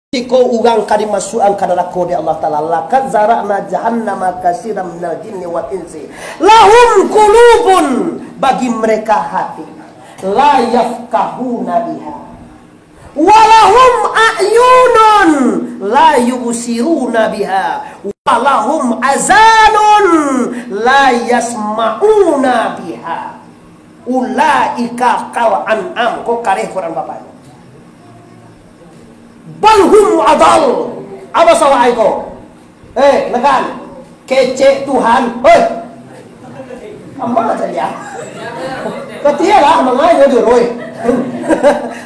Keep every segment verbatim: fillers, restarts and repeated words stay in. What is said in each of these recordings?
Siko urang ka dimasuakan ka narako dek Allah Taala. "Laqad zara'na jahannama katsiran minal jinni wal insi. Lahum qulubun," bagi mereka hati, "la yafqahuna biha. Wa lahum a'yunun la yubsiruna biha. Wa lahum azanun la yasma'una biha. Ulaika kal an'am." Ko kareh Quran Bapak. "Bal hum adal." Apa salah ai ko? Eh, nekan. Kecek Tuhan. Hoi. Ama saja. Katialah, mangayo di roi.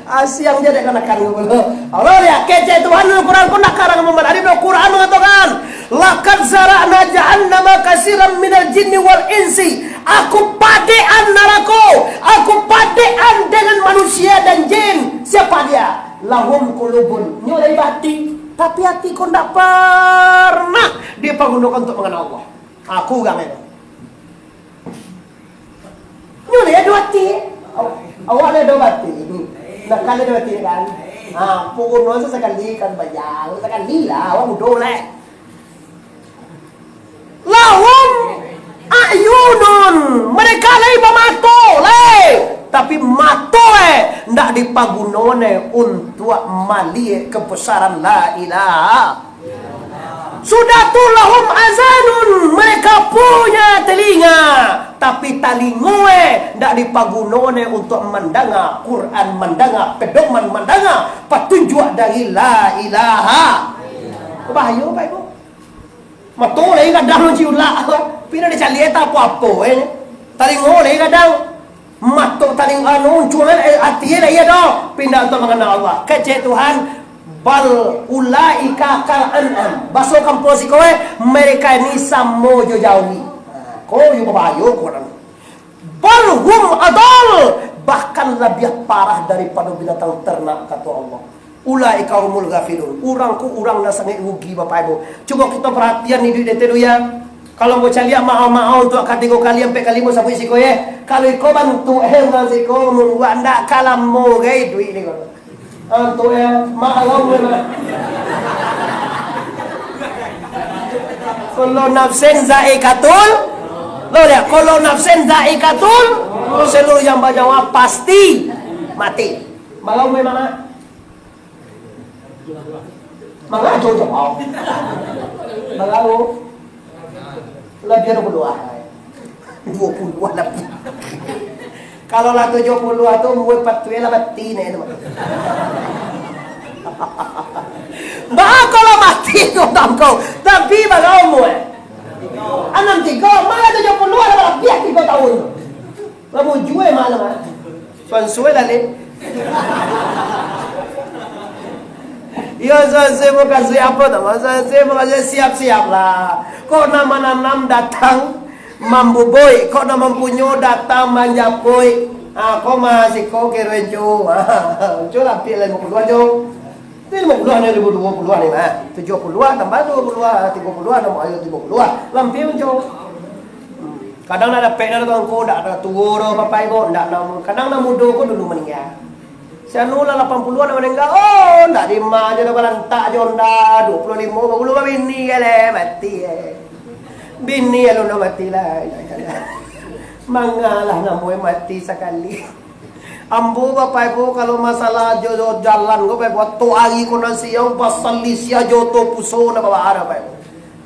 Asiang je dek kanakan ko. Allah dia, kecek Tuhan, Quran pun nak karang Muhammad. Ado Quran mengatakan, "Laqad zara'na jahannama katsiran minal jinni wal insi." Aku padekan narako. Aku padekan dengan manusia dan jin. Siapa dia? "Lahum qulubun." Nyo lai bati, tapi ati ko ndak pernah dipagunokan untuk mangana Allah. Aku urang itu. Nyo lai ado ati. Aw-, awak lai ado bati. Nah, kan ado bati kan? Ha, paguno sakali kan bayar, sakali lah, awak mudo lah. "Lahum a'yunun," mereka lai bamato, lai, tapi mato, eh, ndak dipaguno, eh, untuak maliek kebesaran la ilaha. Sudah tu, "Lahum azanun," mereka punya telinga, tapi talingo, eh, ndak dipaguno, eh, untuak mandanga Quran, mandanga pedoman, mandanga patunjuak dari la ilaha. Bahayo, Bapak Ibu. Mato lai gadang ciulak, pindah dicaliak tak apo-apo, eh. Talingo lai gadang. Mato, talingo, anu, cuma, eh, ati lai ado. Pindah tu mangana Allah. Kecek Tuhan, "Bal ulaika kal an'am." Baso kampuang siko, eh, mereka ini samo jo jawi. Ko yo babayo ko urang. "Bal hum adal," bahkan labiah parah daripado binatang ternak, kato Allah. "Ulaika humul ghafilun." Urang ko urang nan sangaik rugi, Bapak Ibu. Cubo kito paratian iduik den tu, ya. Kalau mau caliak maau-maau untuak katigo kali, ampek kali, mau sabuik siko, ye. Kalau iko bantuak, eh, urang siko, mun buat ndak ka lamo gai iduik ni ko. Antu, eh, maklum, eh, mak. Kullu nafsin zaikatul, lo, ya, kullu nafsin zaikatul, seluruh yang bernyawa pasti mati. Maklum, eh, mak. Mangajo jawab. Mangajo. Labiah duo puluah. Duo puluah labiah. Kalau lah tujuah puluah tu, umua patuik lah mati nyo tu. Baa kalau mati tu tangkau? Tapi bara umua? Anam tigo, malah tujuah puluah lah labiah tigo tahun. Lah mujua malam, ah. Suan-suan lah, Lin. Iyo, suan-suan mukasuik apo tu? Suan-suan mukasuik siap-siap lah. Kok nan mananam datang mambubuik, kok nan mampunyo datang manjapuik. Ah, kok masih kok kiro jo. Ah, jo lah, ampek lah limo puluah jo. Itu limo puluah ni, duo ribu duo puluah ni, mah. Tujuah puluah tambah duo puluah, tigo puluah, tambah ayo tigo puluah. Lampir muncul. Hmm. Kadang nak dapek dah tu angko, dak ado tuo doh, Bapak Ibu, ndak namo. Kadang nan mudo ko dulu maningga. Si anu lah lapan puluahan nak maningga, oh, ndak dima jo dah, balantak jo ndak, duo puluah limo baru lo babini, kan, eh, mati, eh. Bini alun lah mati lah. Mangalah namo mati sakali. Ambo, Bapak Ibu, kalau masalah jo, jo jalan ko, Bapak Ibu, tu ari ko nan siang, pasal lisiah jo oto puso nan bawa arah, Bapak Ibu.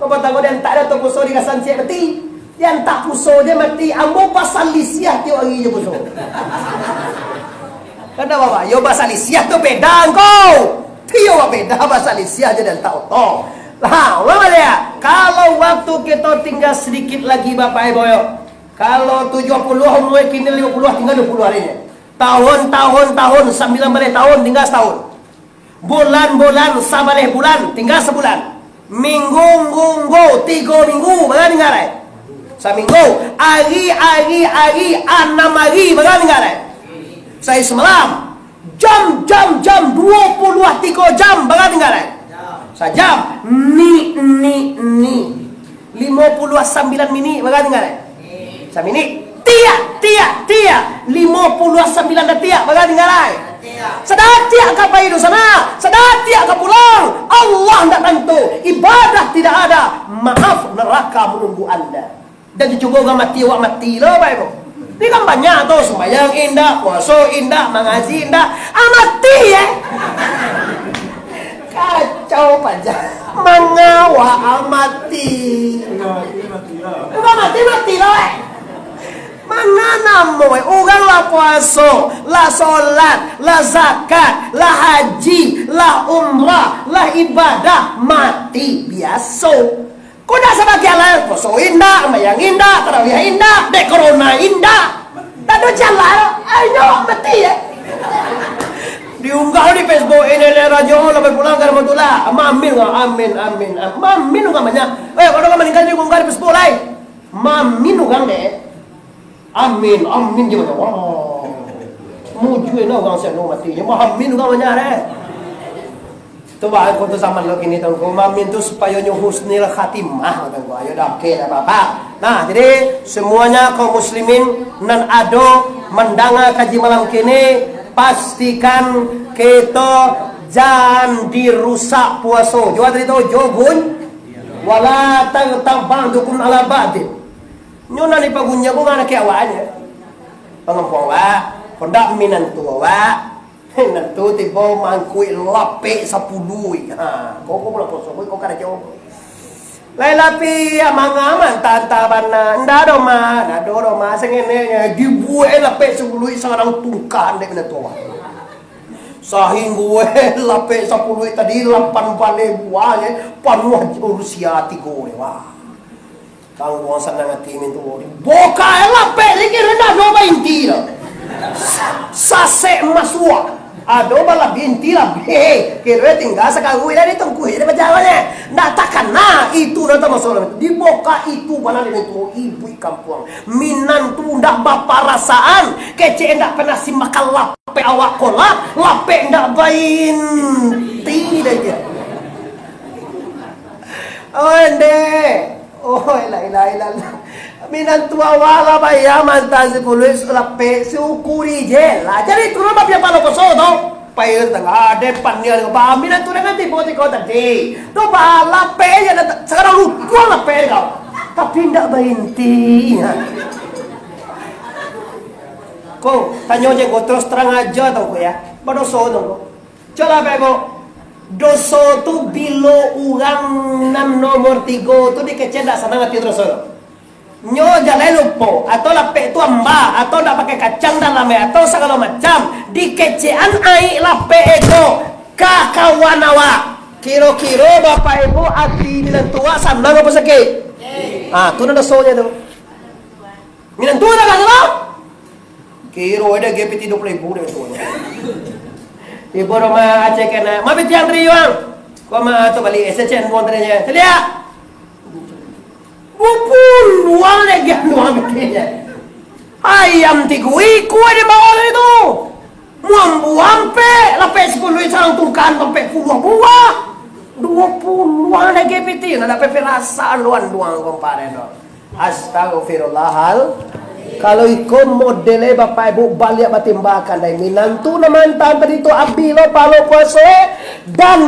Ko patang ko diantak dek oto puso di Kasan Siak mati. Diantak puso je mati, ambo pasal lisiah tiok ari jo puso. Kan Bapak, yo pasal lisiah tu beda ko. Tiok beda pasal lisiah je diantak oto. Ha, urang baliak. Kalau waktu kito tingga sadikit lagi, Bapak Ibu, yo. Kalau tujuah puluah umua kini, limo puluah, tingga duo puluah hari ni. Tahun, tahun, tahun, sambilan baleh tahun, tingga satahun. Bulan, bulan, sabaleh bulan, tingga sabulan. Minggu, nggu, nggu, tigo minggu, bara tingga lai? Saminggu. Ari, ari, ari, anam ari, bara tingga lai? Sahari samalam. Jam, jam, jam, duo puluah tigo jam, bara tingga lai? Sajam. Ni, ni, ni. Limo puluah sambilan minik, bara tingga lai? Saminik. Tiak, tiak, tiak. Limo puluah sambilan datiak, bara tingga lai? Sadatiak ka pai dunsanak, sadatiak ka pulang. Jan cubo urang mati, awak mati lo, Bapak Ibu. Ni kan banyak tu, sumbayang indak, puaso indak, mangaji indak, ah, mati, eh. Kacau paja. Manga awak mati. Urang mati, mati lo, eh. Manga namo, eh. Urang lah puaso, lah solat, lah zakat, lah haji, lah umrah, lah ibadah, mati biaso. Kok ndak sabagian lah, puaso indak, mayang indak, tarawih indak, dek corona indak. Tak ado jalan, ayo mati, eh. Diunggah di Facebook, "Innalillahi wa inna ilaihi raji'un, lah pulang ka rahmatullah." Mamin urang, amin, amin, amin. Mamin urang banyak. Eh, kalau urang maninggal diunggah di Facebook lai. Mamin urang deh. Amin, amin je banyak. Wah. Mujua lah urang siap mati. Nyo mamin urang banyak deh. Tu bah, kok tu zaman lo kini, Tuangku. Mamin tu supayo nyo husnil khatimah, Tuangku. Ayo dah, oke, dah, Bapak. Nah, jadi, semuanya kaum muslimin nan ado mandanga kaji malam kini, pastikan kito jan dirusak puaso. Juo tadi tu, jo gun-, wala taghtab ba'dukum ala ba'din. Nyo nan dipagunjiang ko ngana kek awaknyo. Pangampuang awak, kondak minantu awak. Minantu tibo mangkuik lapek sapuluah. Ha, kau, kau pulang kosong, kau karajo. Lai lapek, amang-amang, tanta bana. Ndak ado, Ma, ndak ado, Ma. Sengeneknyo, dibuek lapek sapuluah sakarang tungkan dek minantu awak. Sahinggo lapek sapuluah tadi lapan baleh buah, panuah Rusia tigo, wah. Tangguang sanang ati minantu. Boka lapek dikira ndak ado bainti doh. Sa-, sasek masuak. Ado balabiah inti labiah. Kiro tingga sakaruik dari tungkuih dari pajalannya. Ndak takana itu nan tamaso. Diboka itu bana minantu ibu kampuang. Minantu ndak baparasaan. Kecek ndak pernah si makan lapek awak kolak. Lapek ndak bainti lagi. Oh, ndeh. Oh, la ilaha illallah. Minantu awak lah bayar mantan sapuluah lapek, syukuri je lah. Jadi, turun bapiah palo koso tu. Pai tangah, depan dia, bah, minantu dengan tibo tiko tadi. Tu, bah, lapek je, dah, sakarang lukuang lapek kau. Tapi ndak bainti. Ko, tanyo je ko, terus terang aja tau ko ya. Badoso tau ko. Cubolah, Bapak Ibu. Doso tu bilo urang nan nomor tigo tu dikecek ndak sanang ati doso tu. Nyo jalai lupo, atau lapek tu amba, atau ndak pakai kacang dalam, atau sagalo macam, dikecekan aik lapek iko ka kawan awak. Kiro-kiro Bapak Ibu ati minantu awak sanang apo sakik? Ah, tu nan dosonyo tu. Minantu tak salah. Kiro ada G P T dua puluh ribu deh tu. Ibu rumah Aceh kena. Ma piti antri yuang. Kau ma tu balik S C N buang tadi je. Selia. Bupun buang lagi buang pikirnya. Ayam tiga ikua di bawah tadi tu. Muang buang pek, lapek sapuluah sarang tungkan sampai puluah buah. Dua puluah lagi piti, nak dapat perasaan luan duang komparen tu. Astagfirullahal. Kalau iko modele Bapak Ibu baliak batimbakan dari minantu nan mantan tadi tu abih lo palo puaso, eh, dan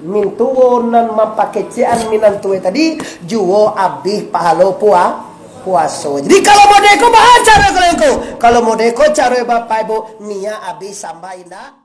mintuo nan mampakecekan minantu tadi juo abih pahalo pua-, puaso. Jadi kalau modeko bahaca kalau engkau, kalau modeko caro Bapak Ibu niat abih sambah indak.